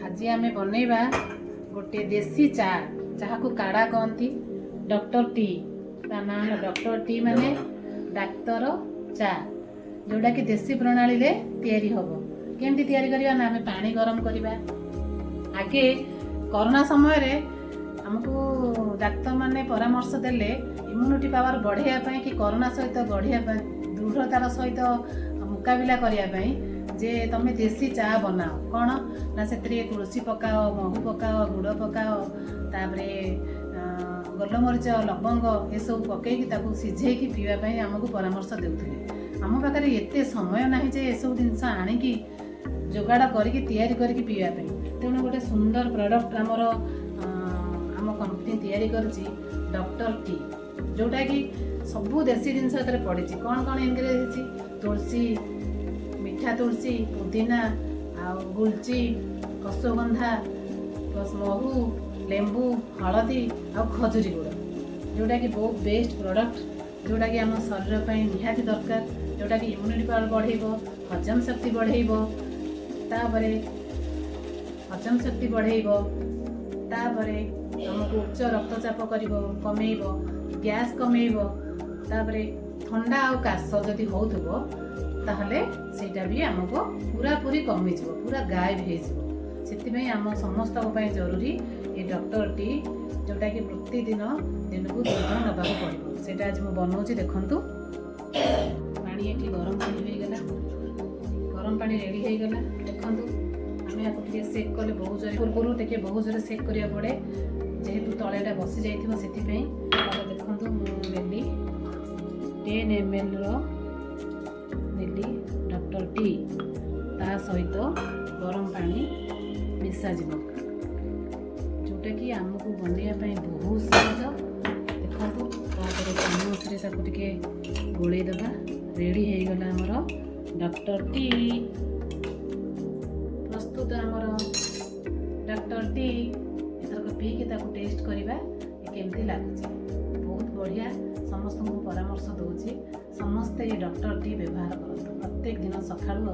ଆଜି ଆମେ ବନେଇବା ଗୋଟେ ଦେଶୀ ଚା, ଯାହାକୁ କାଢ଼ା କହନ୍ତି, ଡକ୍ଟର ଟି। ତା ନାଁ ହେଲା ଡକ୍ଟର ଟି, ମାନେ ଡାକ୍ତର ଚା, ଯେଉଁଟାକି ଦେଶୀ ପ୍ରଣାଳୀରେ ତିଆରି ହେବ। କେମିତି ତିଆରି କରିବା ନା, ଆମେ ପାଣି ଗରମ କରିବା ଆଗେ। କରୋନା ସମୟରେ ଆମକୁ ଡାକ୍ତରମାନେ ପରାମର୍ଶ ଦେଲେ, ଇମ୍ୟୁନିଟି ପାୱାର ବଢ଼େଇବା ପାଇଁ କି କରୋନା ସହିତ ଗଢ଼ିବା ପାଇଁ, ଦୃଢ଼ତାର ସହିତ ମୁକାବିଲା କରିବା ପାଇଁ ଯେ ତମେ ଦେଶୀ ଚା ବନାଅ। କ'ଣ ନା ସେଥିରେ ତୁଳସୀ ପକାଅ, ମହୁ ପକାଅ, ଗୁଡ଼ ପକାଅ, ତାପରେ ଗୋଲମରିଚ, ଲବଙ୍ଗ ଏସବୁ ପକେଇକି ତାକୁ ସିଝେଇକି ପିଇବା ପାଇଁ ଆମକୁ ପରାମର୍ଶ ଦେଉଥିଲେ। ଆମ ପାଖରେ ଏତେ ସମୟ ନାହିଁ ଯେ ଏସବୁ ଜିନିଷ ଆଣିକି ଯୋଗାଡ଼ କରିକି ତିଆରି କରିକି ପିଇବା ପାଇଁ। ତେଣୁ ଗୋଟେ ସୁନ୍ଦର ପ୍ରଡ଼କ୍ଟ ଆମର ଆମ କମ୍ପାନୀ ତିଆରି କରିଛି, ଡକ୍ଟର ଟି, ଯେଉଁଟାକି ସବୁ ଦେଶୀ ଜିନିଷ ଏଥିରେ ପଡ଼ିଛି। କ'ଣ କ'ଣ ଇନଗ୍ରିଡ଼ିଏଣ୍ଟ ହେଇଛି? ତୁଳସୀ, ମିଠା ତୁଳସୀ, ପୁଦିନା ଆଉ ଗୁଲଚି, ଅଶ୍ୱଗନ୍ଧା, ପ୍ଲସ୍ ମହୁ, ଲେମ୍ବୁ, ହଳଦୀ ଆଉ ଖଜୁରୀ ଗୁଡ଼, ଯେଉଁଟାକି ବହୁତ ବେଷ୍ଟ ପ୍ରଡ଼କ୍ଟ, ଯେଉଁଟାକି ଆମ ଶରୀର ପାଇଁ ନିହାତି ଦରକାର, ଯେଉଁଟାକି ଇମ୍ୟୁନିଟି ପାୱାର ବଢ଼େଇବ, ହଜମ ଶକ୍ତି ବଢ଼େଇବ। ତାପରେ ହଜମ ଶକ୍ତି ବଢ଼େଇବ, ତାପରେ ଆମକୁ ଉଚ୍ଚ ରକ୍ତଚାପ କରିବ କମେଇବ, ଗ୍ୟାସ୍ କମେଇବ। ତାପରେ ଥଣ୍ଡା ଆଉ କାଶ ଯଦି ହେଉଥିବ, ତାହେଲେ ସେଇଟା ବି ଆମକୁ ପୁରାପୁରି କମିଯିବ, ପୁରା ଗାୟବ ହେଇଯିବ। ସେଥିପାଇଁ ଆମ ସମସ୍ତଙ୍କ ପାଇଁ ଜରୁରୀ ଏ ଡକ୍ଟର ଟି, ଯେଉଁଟାକି ପ୍ରତିଦିନ ଦିନକୁ 2 ଥର ନେବାକୁ ପଡ଼ିବ। ସେଇଟା ଆଜି ମୁଁ ବନଉଛି, ଦେଖନ୍ତୁ। ପାଣି ଏଠି ଗରମ ପାଣି ହେଇଗଲା, ଗରମ ପାଣି ରେଡ଼ି ହେଇଗଲା। ଦେଖନ୍ତୁ, ଆମେ ୟାକୁ ଟିକେ ସେକ୍ କଲେ ବହୁତ ଜୋରେ, ପୂର୍ବରୁ ଟିକେ ବହୁତ ଜୋରେ ସେକ୍ କରିବାକୁ ପଡ଼େ, ଯେହେତୁ ତଳେଟା ବସି ଯାଇଥିବ ସେଥିପାଇଁ। ତାପରେ ଦେଖନ୍ତୁ, ମୁଁ ନେଲି 10 mlର ନେଲି ଡକ୍ଟର ଟି, ତା ସହିତ ଗରମ ପାଣି ମିଶାଯିବ, ଯେଉଁଟାକି ଆମକୁ ବନେଇବା ପାଇଁ ବହୁତ ସହଜ। ଦେଖନ୍ତୁ, ତାପରେ ଚାମଚରେ ତାକୁ ଟିକେ ଗୋଳେଇ ଦେବା। ରେଡ଼ି ହେଇଗଲା ଆମର ଡକ୍ଟର ଟି। ପ୍ରସ୍ତୁତ ଆମର ଡକ୍ଟର ଟି। ଏଥରକ ପିଇକି ତାକୁ ଟେଷ୍ଟ କରିବା କେମିତି ଲାଗୁଛି। ବହୁତ ବଢ଼ିଆ। ସମସ୍ତଙ୍କୁ ମୁଁ ପରାମର୍ଶ ଦେଉଛି, ସମସ୍ତେ ଏ ଡକ୍ଟର ଟି ବ୍ୟବହାର କରନ୍ତୁ ପ୍ରତ୍ୟେକ ଦିନ ସକାଳୁ।